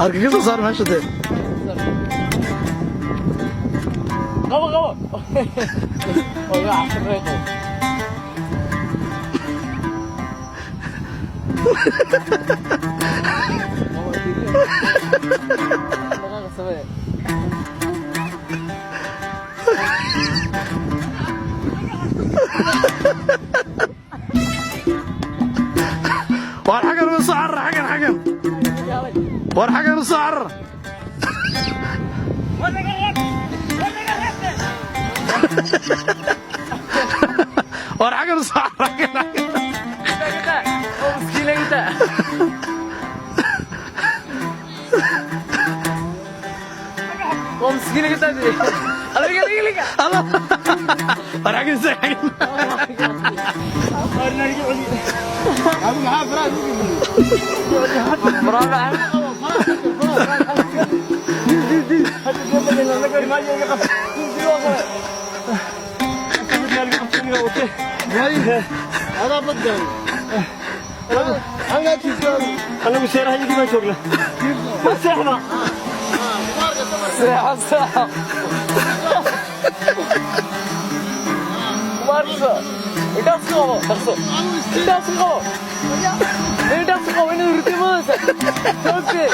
Arka ka soo saar meesha dee. Qabo, qabo. Oga casharey, qabo. Dhaqaaqa samee. Waar xaggan u soo carar, xaggan, xaggan. Waar xaggan u soo carar. Waar xaggan u soo carar, xaggan, xaggan. Oo miskiinayta. Oo miskiinayta. Aliga, aliga, aliga. Allah. Waar xaggan soo, xaggan. Anagu seeraha baan joognaa, ma seexda. Seexo, seexo. Kumaarkiisa. Intaas ku qabo, dhaqso. Intaas ku qabo. Intaas ku qabo, inaad hurti moodaysa. Toosee.